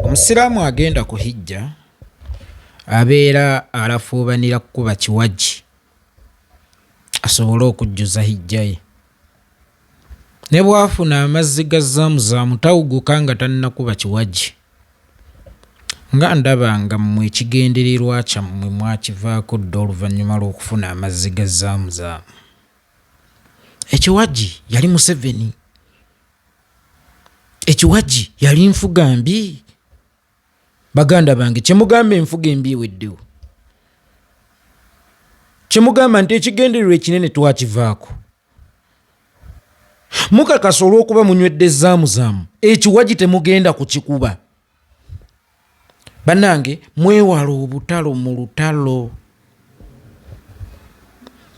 Omusiraamu agenda ku hijja abeera alafuubanira kukuba kiwagi asobole okujjuza hijja ye. Ne bw'afuna amazzi ga Zamzam tawuguka nga tannakuba kiwagi. Nga ndaba nga mmwe ekigendererwa kyammwe mwakivaako dda oluvannyuma lw'okufuna amazzi ga Zamzam. Ekiwagi yali Museveni. Ekiwagi yali nfuga mbi. Baganda bange kyemugamba enfuga embi eweddewo, kyemugamba nti ekigendererwa ekinene twakivaako, mukakasa olw'okuba munywedde zaamuzaamu ekiwagi temugenda kukikuba. Bannange mwewale obutalo mu lutalo,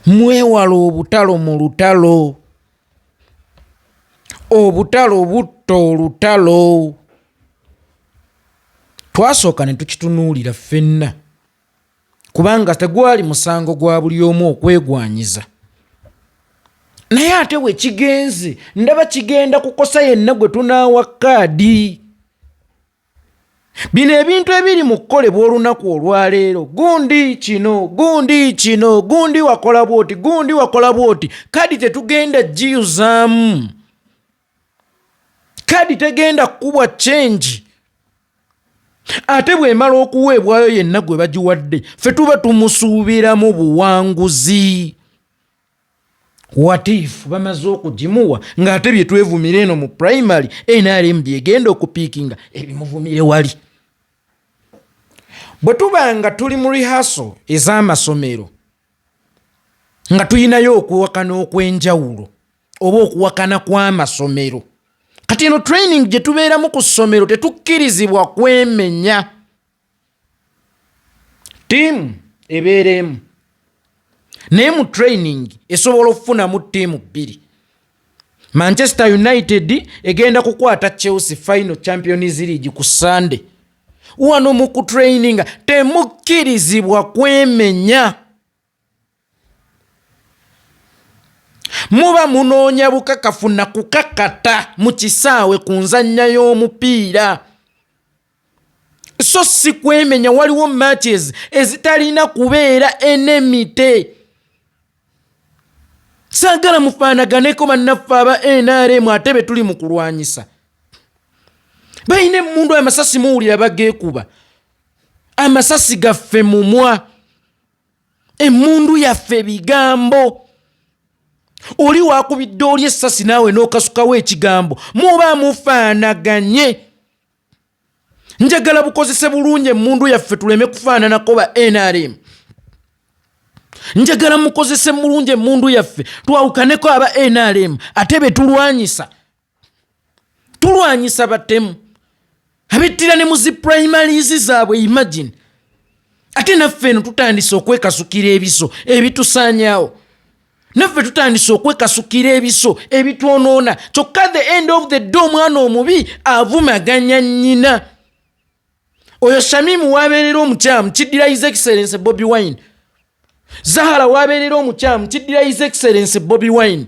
mwewale obutalo mu lutalo. Obutalo butta olutalo. Twasooka ne tukitunuulira ffenna kubanga tegwali musango gwa buli omu okwegwanyiza, naye ate we kigenze ndaba kigenda kukosa yenna gwe tunaawa kaadi. Bino ebintu ebiri mu kukolebwa olunaku olwaleero, gundi kino, gundi kino, gundi wakola bwoti, gundi wakola bwoti, kadi tetugenda giyuzaamu, kadi tegenda kukubwa change. Ate bw'emala okuweebwayo yenna gwe bagiwadde, ffe tuba tumusuubiramu buwanguzi. What if bamaze okugimuwa ng'ate bye twevumira eno mu primary NRM byegenda okupiikinga ebimuvumire wali. Bwe tuba nga tuli mu rehearsal ez'amasomero nga tulinayo okuwakana okw'enjawulo oba okuwakana kw'amasomero, kati eno training gye tubeeramu ku ssomero tetukkirizibwa kwemenya. Ttiimu ebeera emu, naye mu training esobola okufunamu ttiimu bbiri. Manchester United egenda kukwata Chelsea final Champions League ku Sunday. Wano mu kutraininga temukkirizibwa kwemenya. Muba munoonya bukakafu na kukakata mu kisaawe ku nzannya y'omupiira, so si kwemenya. Waliwo matches ezitalina kubeera enemy. Saagala mufaanaganeko bannaffe aba NRM ate be tuli mu kulwanyisa. Balina emmundu, amasasi muwulira bageekuba, amasasi gaffe mumwa, emmundu yaffe bigambo. Oli wakubidde oli essasi naawe n'okasukawo ekigambo, muba mufaanaganye. Njagala bukozese bulungi emmundu yaffe tuleme kufaananako ba NRM. Njagala mukozese bulungi emmundu yaffe twawukaneko aba NRM ate be tulwanyisa. Tulwanyisa batemu abettira ne mu zi primaries zaabwe, imagine. Ate naffe eno tutandise okwekasukira ebiso ebitusaanyaawo, naffe tutandise okwekasukira ebiso ebitwonoona. Kyokka the end of the day omwana omubi avumaganya nnyina. Oyo Shamimu wabeerera omukyamu kiddira His Excellence Bobi Wine, Zahara wabeerera omukyamu kiddira His Excellence Bobi Wine.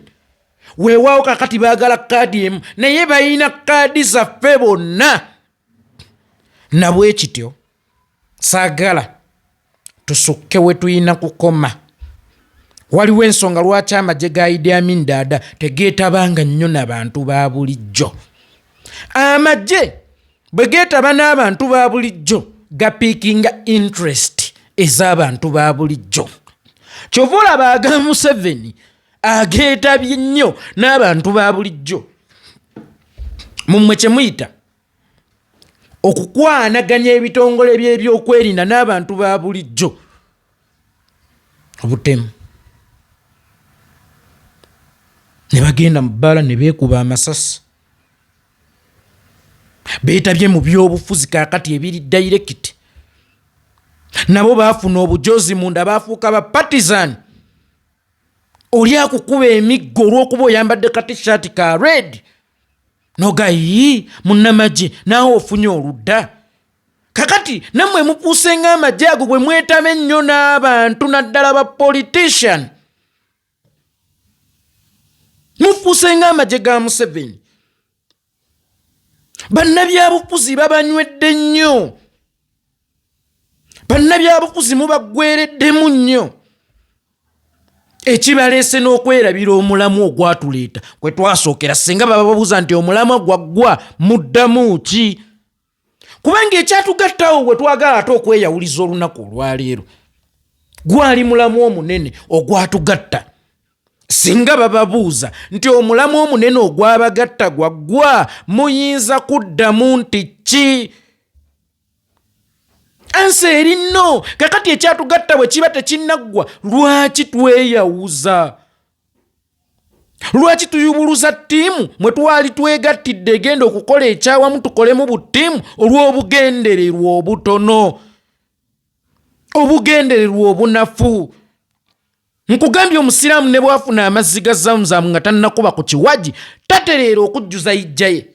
Weewaawo kakati baagala kaadi emu, naye balina kaadi zaffe bonna. Nabwekityo saagala tusukke we tulina kukoma. Waliwo ensonga lwaki amagye ga Idi Amin Dada tegeetabanga nnyo na bantu ba bulijjo. Amagye bwe geetaba n'abantu ba bulijjo gapiikinga interest ez'abantu ba bulijjo. Kyova olaba aga Museveni ageetabye nnyo n'abantu ba bulijjo. Mummwe kye muyita okukwanaganya ebitongole by'ebyokwerinda n'abantu ba bulijjo, obutemu, ne bagenda mu bbaala ne beekuba amasasi. Beetabye mu byobufuzi kaakati ebiri direct, nabo baafuna obujozi munda, baafuuka ba partisan. Oli akukuba emiggo olw'okuba oyambadde ka t-shirt ka red, nogayi munnamagye naawe ofunye oludda. Kakati nammwe mufuuse ng'amagye ago bwe mwetaba ennyo n'abantu, naddala ba politician. Mufuuse ng'amagye ga Museveni. Bannabyabufuzi babanywedde nnyo, bannabyabufuzi mubaggwereddemu nnyo, ekibaleese n'okwerabira omulamu ogwatuleeta kwe twasookera. Singa baba babuuza nti omulamwa gwaggwa, muddamu ki? Kubanga ekyatugattawo bwe twagala ate okweyawuliza olunaku olwaleero gwali mulamu omunene ogwatugatta. Singa bababuuza nti omulamu omunene ogwabagatta gwaggwa, muyinza kuddamu nti ki? Ansa eri nno. Kakati ekyatugatta bwe kiba tekinnaggwa, lwaki tweyawuza? Lwaki tuyubuluza ttiimu mwe twali twegattidde egenda okukola ekyawamu, tukolemu buttiimu olw'obugendererwa obutono, obugendererwa obunafu? Nkugambye, omusiraamu ne bwafuna amazzi ga Zamuzamu nga tannakuba ku kiwagi, tatereera okujjuza ijja ye.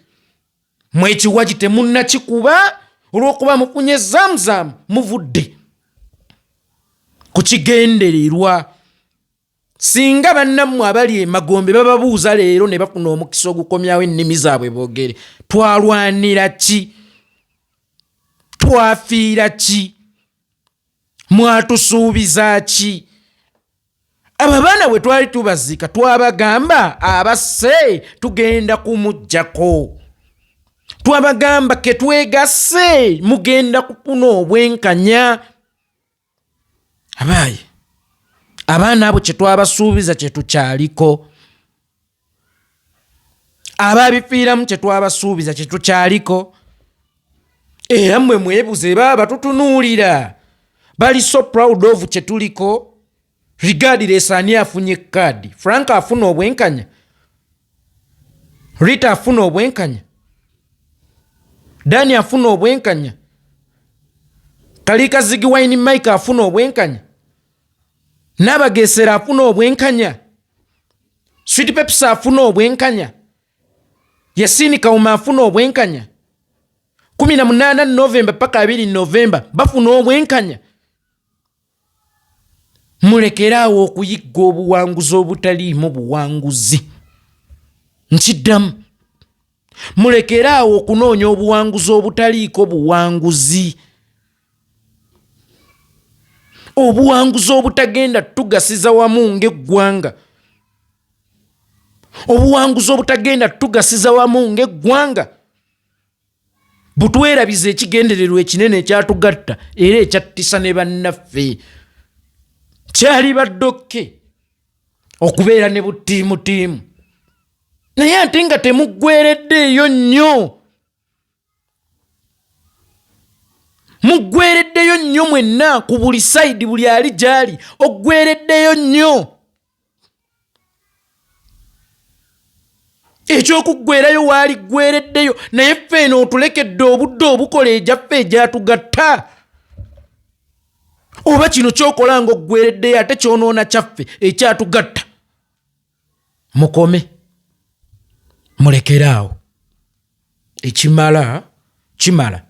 Mwe ekiwagi temunnakikuba, olw'okuba mufunye Zamuzamu muvudde ku kigendererwa. Singa bannammwe abali emagombe bababuuza leero ne bafuna omukisa ogukomyawo ennimi zaabwe boogere, twalwanira ki? Twafiira ki? Mwatusuubiza ki? Abo abaana bwe twali tubaziika twabagamba abasse tugenda kumuggyako, twabagamba ketwegasse mugenda kufuna obwenkanya. Abaaye, abaana abo kyetwabasuubiza kyetukyaliko, ababifiiramu kyetwabasuubiza kyetukyaliko. Era mmwe mwebuze, baba batutunuulira bali so proud of kyetuliko, regardless ani afunye kaadi. Frank afuna obwenkanya, Rita afuna obwenkanya, Dani afuna obwenkanya, Kalika Zigi Wine Mike afuna obwenkanya, Nabagesera afuna obwenkanya, Sweet Pepsi afuna obwenkanya, Yasini Kauma afuna obwenkanya, 18 Novemba paka 2 Novemba bafuna obwenkanya. Mulekere awo okuyigga obuwanguzi obutaliimu buwanguzi. Nkiddamu, mulekere awo okunoonya obuwanguzi obutaliiko buwanguzi, obuwanguzi obutagenda tugasiza wamu ng'eggwanga, obuwanguzi obutagenda tugasiza wamu ng'eggwanga, butwerabiza ekigendererwa ekinene ekyatugatta era ekyattisa ne bannaffe. Kyali baddokke okubeera ne butiimutiimu, naye ate nga temuggwereddeeyo nnyo, muggwereddeyo nnyo mwenna ku buli sayidi, buli ali gy'ali oggwereddeyo nnyo. Ekyokuggwerayo waali ggwereddeyo, naye ffe eno otulekedde obudde obukola egyaffe egyatugatta. Oba kino kyokola nga oggwereddeyo ate kyonoona kyaffe ekyatugatta. Mukome, mulekeraawo, ekimala kimala.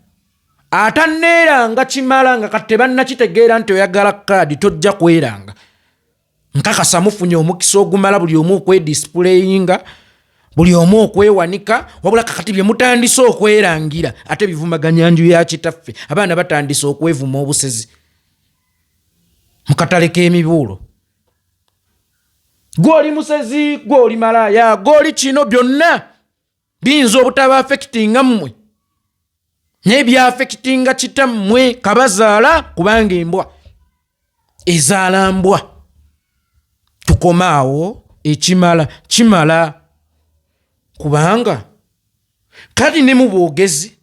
Atanneeranga kimala nga kati tebannakitegeera nti oyagala kaadi, tojja kweranga. Nkakasa mufunye omukisa ogumala buli omu okwedisipuleyinga, buli omu okwewanika, wabula kakati bye mutandise okwerangira ate bivumaganya nju ya kitaffe. Abaana batandise okwevuma obusezi mu katale k'emibuulo. Gw'oli musezi, gw'oli malaaya, gw'oli kino, byonna biyinza obutaba afekitinga mmwe, naye byafekitinga kitammwe kabazaala, kubanga embwa ezaala mbwa. Tukome awo, ekimala kimala, kubanga kati ne mu boogezi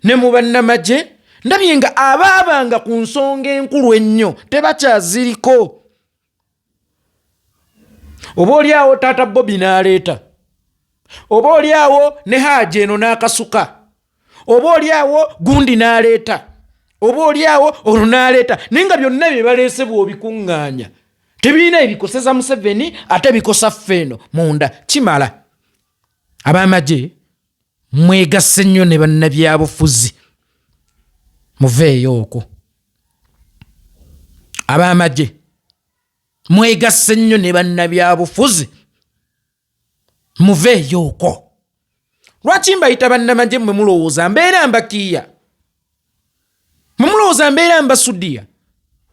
ne mu bannamagye ndabye nga abaabanga ku nsonga enkulu ennyo tebakyaziriko. Oba oli awo taata Bobi n'aleeta, oba oli awo ne Haaji eno n'akasuka, oba oli awo gundi n'aleeta, oba oli awo olwo n'aleeta, naye nga byonna bye baleese bw'obikuŋŋaanya tebirina ebikoseza Museveni, ate bikosa ffe eno munda. Kimala. Ab'amagye mwegasse nnyo ne bannabyabufuzi, muveeyo okwo. Ab'amagye mwegasse nnyo ne bannabyabufuzi, muveeyo okwo. Lwaki mbayita bannamagye? Mmwe mulowooza mbeera mbakiiya? Mwe mulowooza mbeera mbasudiya?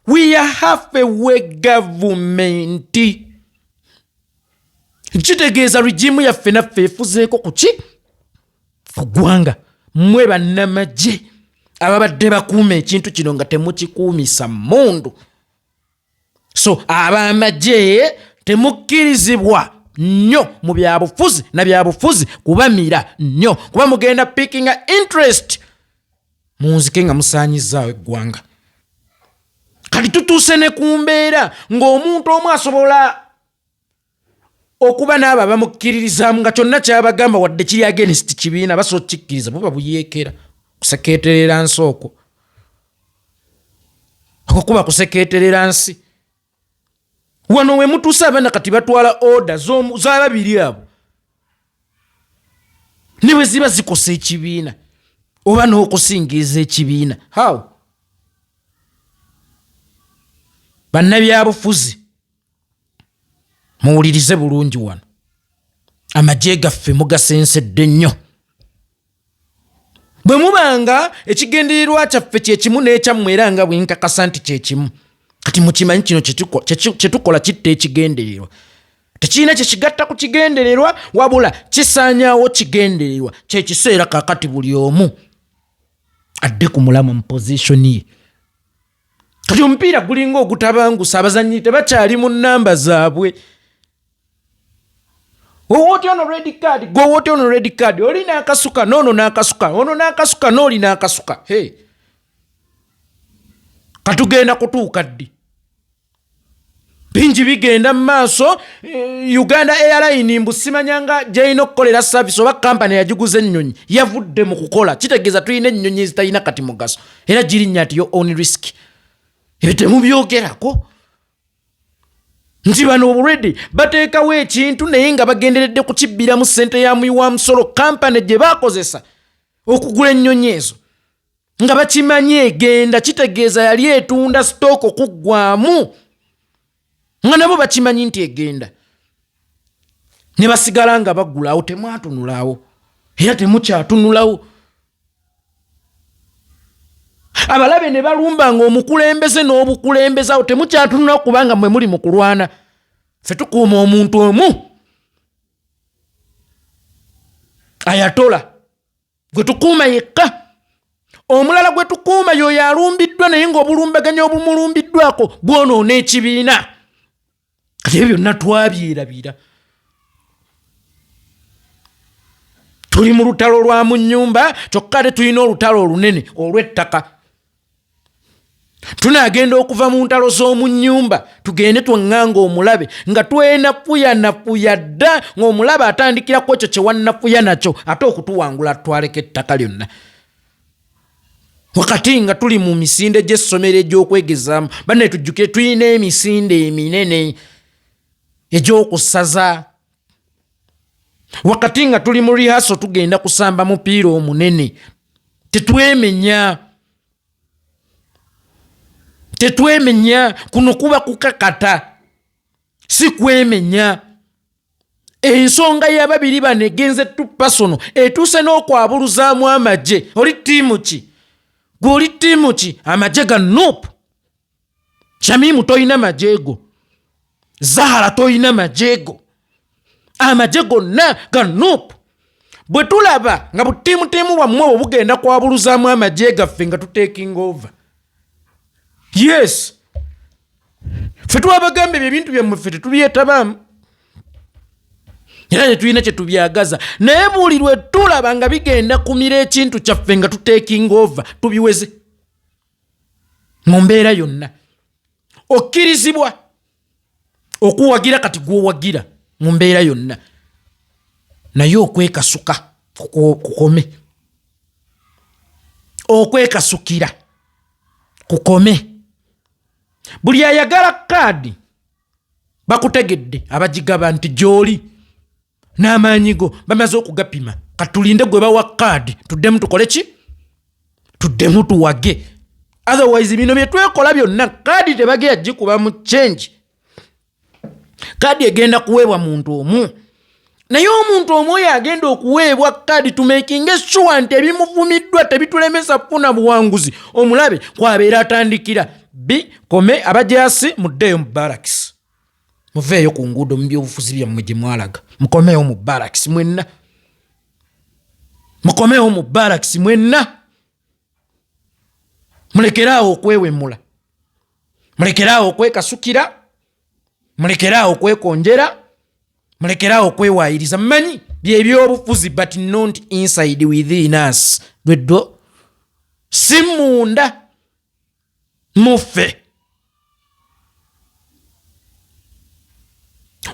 We are half away government. Kitegeeza regime yaffe naffe efuzeeko ku ki? Ku ggwanga. Mmwe bannamagye ababadde bakuuma ekintu kino nga temukikuumisa mmundu. So ab'amagye temukkirizibwa nnyo mu byabufuzi na byabufuzi kubamira nnyo, kuba mugenda pickinga interest munzike nga musaanyizaawo eggwanga. Kati tutuuse ne ku mbeera ng'omuntu omu asobola okuba n'abo abamukkiririzaamu nga kyonna kyabagamba wadde kiri against kibiina basobola okukikkiriza. Buba buyeekera, kusekeeterera nsi okwo. Okwo kuba kusekeeterera nsi. Wano we mutuuse, abaana kati batwala order z'ababiri abo ne bwe ziba zikosa ekibiina oba n'okusingiiza ekibiina. How? Bannabyabufuzi, muwulirize bulungi wano. Amagye gaffe mugasensedde nnyo. Bwe mubanga ekigendererwa kyaffe kyekimu n'ekyammwe, era nga bwenkakasa nti kyekimu, kati mukimanyi kino kyetukola kitta ekigendererwa. Tekirina kyekigatta ku kigendererwa, wabula kisaanyaawo kigendererwa. Kyekiseera kakati buli omu adde ku mulamu mu position ye. Kati omupiira gulinga ogutabangusa, abazannyi tebakyali mu nnamba zaabwe. Owootya ono red card, gwe owootya ono red card, oli n'akasuka noono n'akasuka ono n'akasuka n'oli n'akasuka. Hey, katugenda kutuuka ddi? Bingi bigenda mu maaso. Uganda Airline mbu simanyanga gyerina okukolera service, oba kampany yagiguza ennyonyi yavudde mu kukola. Kitegeeza tulina ennyonyi ezitalina kati mugaso, era girinnya at your own risk. Ebyo temubyogerako nti bano already bateekawo ekintu naye nga bagenderedde kukibbiramu ssente ya muwi wa musolo. Kampany gye bakozesa okugula ennyonyi ezo nga bakimanyi egenda, kitegeeza yali etunda stock okuggwamu, nga nabo bakimanyi nti egenda, ne basigala nga bagulawo. Temwatunulawo era temukyatunulawo. Abalabe ne balumba nga omukulembeze n'obukulembeze, awo temukyatunulawo, kubanga mwe muli mu kulwana. Ffe tukuuma omuntu omu, ayatola gwe tukuuma yekka. Omulala gwe tukuuma yoyo alumbiddwa, naye ng'obulumbaganyi obumulumbiddwako bwonoona ekibiina. Kati ebyo byonna twabyerabira. Tuli mu lutalo lwa mu nnyumba, kyokka ate tulina olutalo olunene olw'ettaka. Tunaagenda okuva mu ntalo z'omu nnyumba tugende twaŋŋanga omulabe nga twenafuya dda, ng'omulabe atandikira ku ekyo kye wannafuya nakyo, ate okutuwangula tutwaleko ettaka lyonna, wakati nga tuli mu misinde gy'essomero egy'okwegezaamu. Banne, tujjukire tulina emisinde eminene egy'okusaza, wakati nga tuli mu rehearsal tugenda kusamba mupiira omunene. Tetwemenya, tetwemenya. Kuno kuba kukakata, si kwemenya. Ensonga y'ababiri bano egenze too personal, etuuse n'okwabuluzaamu amagye. Oli team ki? Gwe oli team ki? Amagye ga NUP. Shamimu, toyina magye go. Zahara, toyina magye go. Amagye gonna ga NUP. Bwe tulaba nga butiimutiimu bwammwe obwo bugenda kwabuluzaamu amagye gaffe nga tutaking over, yes, ffe twabagamba ebyo ebintu byammwe ffe tetubyetabaamu era tetulina kyetubyagaza, naye buli lwe tulaba nga bigenda kumira ekintu kyaffe nga tutaking over, tubiweze mu mbeera yonna. Okkirizibwa okuwagira kati gwowagira mu mbeera yonna, naye okwekasuka kukome, okwekasukira kukome. Buli ayagala kaadi bakutegedde, abagigaba nti gy'oli n'amaanyi go bamaze okugapima. Katulinde gwe bawa kaadi tuddemu tukole ki? Tuddemu tuwage. Otherwise bino bye twekola byonna, kaadi tebagenda gikuba mu change. Kaadi egenda kuweebwa muntu omu. Naye omuntu omwoyo agenda okuweebwa kadi tumakinge sure nti ebimuvumiddwa tebitulemesa kufuna buwanguzi, omulabe kwabeera atandikira bikome. Abajaasi muddeeyo mu barracks, muveeyo ku nguudo mu byobufuzi byammwe gye mwalaga, mukomeewo mu barracks mwenna, mukomeewo mu barracks mwenna, mulekeraawo okwewemula, mulekeraawo okwekasukira, mulekeraawo okwekonjera, mulekeraawo okwewaayiriza. Mmanyi byebyobufuzi, but not inside within us, lweddwo si munda muffe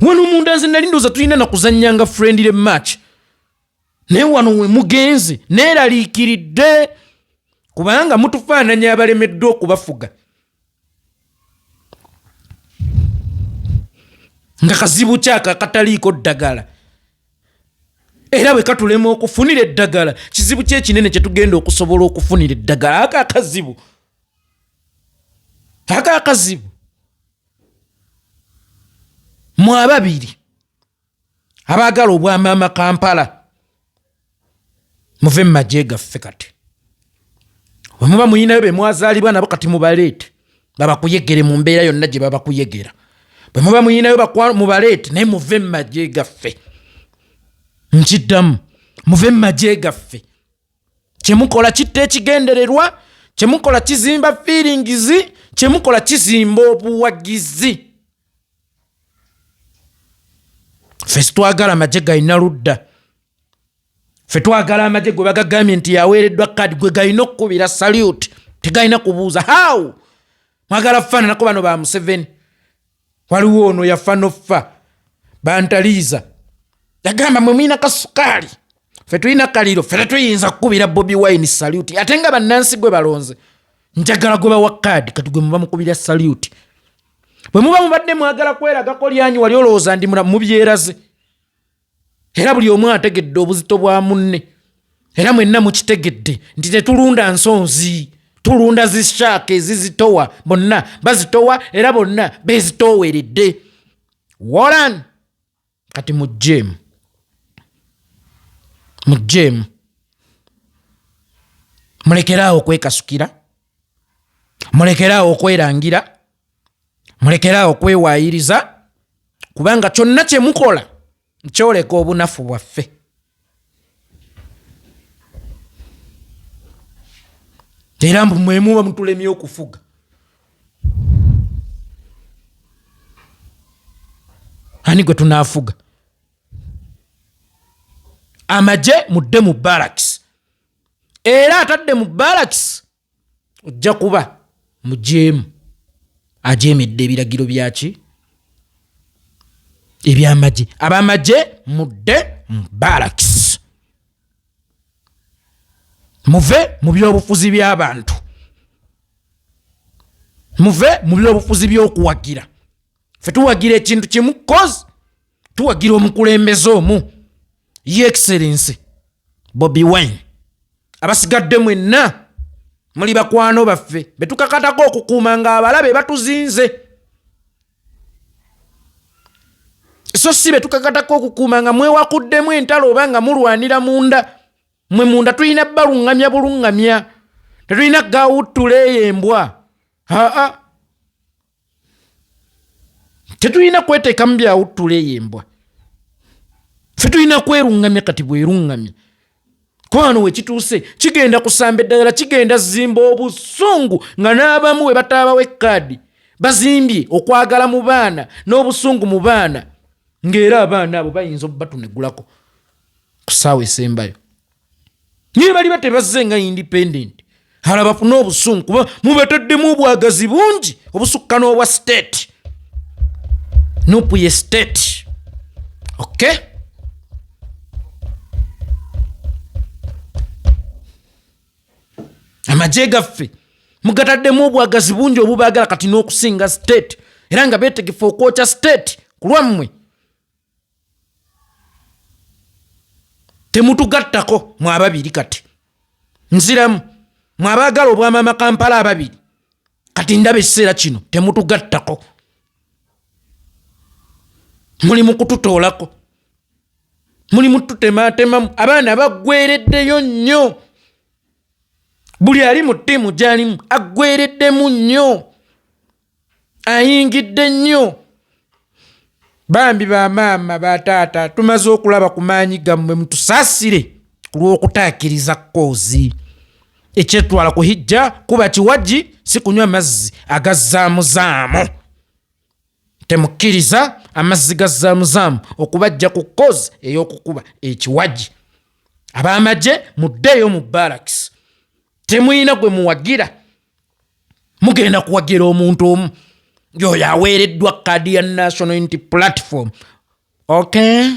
wano munda. Nze nali ndowooza tulina nakuzannyanga friendly match, naye wano we mugenze neeraliikiridde, kubanga mutufaananya abalemeddwa okubafuga. Nga kazibu kyako akataliiko ddagala, era bwe katulema okufunira eddagala, kizibu ki ekinene kye tugenda okusobola okufunira eddagala? Ako akazibu, ako akazibu. Mwe ababiri abaagala obwamaama Kampala, muve mu magye gaffe. Kati bwe muba muyinayo be mwazaalibwa nabo, kati mubaleete babakuyegere mu mbeera yonna gye babakuyegera. Bwe muba muyinayo mubaleete, naye muve mu magye gaffe. Nkiddamu, muve mu magye gaffe. Kyemukola kitta ekigendererwa, kyemukola kizimba feelings, kyemukola kizimba obuwagizi. Ffe sitwagala magye galina ludda, ffe twagala amagye gwe bagagambye nti yaweereddwa kadi gwe galina okukubira salute, tegalina kubuuza how. Mwagala kufaananako bano ba Museveni. Waliwo ono yafa nofa bantaliiza, yagamba mwe mulina kasukaali, ffe tulina kaliro, ffe tetuyinza kukubira Bobi Wine salute, ate nga bannansi gwe balonze. Njagala gwe bawa kaadi kati gwe muba mukubira salute. Bwe muba mubadde mwagala kweragako lyanyi, wali olowooza ndi mubyeraze, era buli omu ategedde obuzito bwa munne, era mwenna mukitegedde nti tetulunda nsonzi, tulunda zishaaka ezizitowa. Bonna bazitowa era bonna bezitooweredde. Woran kati mujjeemu, mujjeemu, mulekeraawo okwekasukira, mulekeraawo okwerangira, mulekeraawo okwewaayiriza, kubanga kyonna kye mukola kyoleka obunafu bwaffe. Era mbu mwemuba mutulemye okufuga. Ani gwe tunaafuga? Amagye mudde mu barracks, era atadde mu barracks ojja kuba mujeemu ajeemedde ebiragiro byaki ebyamagye. Abamagye mudde mu barracks, muve mu byobufuzi by'abantu, muve mu byobufuzi by'okuwagira. Ffe tuwagira ekintu kimu, cause tuwagira omukulembeze omu, ye Excellence Bobi Wine. Abasigadde mwenna muli bakwano baffe betukakatako okukuuma nga abalabe batuzinze, so si betukakatako okukuuma nga mwewakuddemu entalo oba nga mulwanira munda. Mwe munda tulina baluŋŋamya buluŋŋamya, tetulina gawuttula eyo embwa. Aa, tetulina kweteekamu byawuttula eyo embwa, ffe tulina kweruŋŋamya. Kati bweruŋŋamya kwano wekituuse kigenda kusamba eddagala, kigenda zimba obusungu nga n'abamu we bataabawo ekkaadi bazimbye okwagala mu baana n'obusungu mu baana, ng'era abaana abo bayinza obubatunegulako ku ssaawa esembayo, naye baliba tebazze nga independent. Hala bafune obusungu kuba mubataddemu obwagazi bungi obusukka n'obwa state. Nupu ye state, okay? Amagye gaffe mugataddemu obwagazi bungi obubaagala kati n'okusinga state, era nga beetegefu okwokya state ku lwammwe. Temutugattako mwe ababiri. Kati nziramu, mwe abaagala obwamaama Kampala ababiri, kati ndaba ekiseera kino temutugattako, muli mu kututoolako. Mulimu tutematemamu, abaana baggwereddeyo nnyo. Buli ali mu ttiimu gy'alimu aggwereddemu nnyo, ayingidde nnyo. Bambi bamaama, bataata, tumaze okulaba ku maanyi gammwe, mutusaasire ku lw'okutaakiriza koozi. Ekyetwala ku hijja kuba kiwagi, si kunywa mazzi agazzamuzaamu. Temukkiriza amazzi ga zaamuzaamu okubajja ku koozi ey'okukuba ekiwagi. Ab'amagye, muddeeyo mu barracks. Temulina gwe muwagira, mugenda kuwagira omuntu omu, yoyo aweereddwa kaadi ya National Unity Platform. Okay.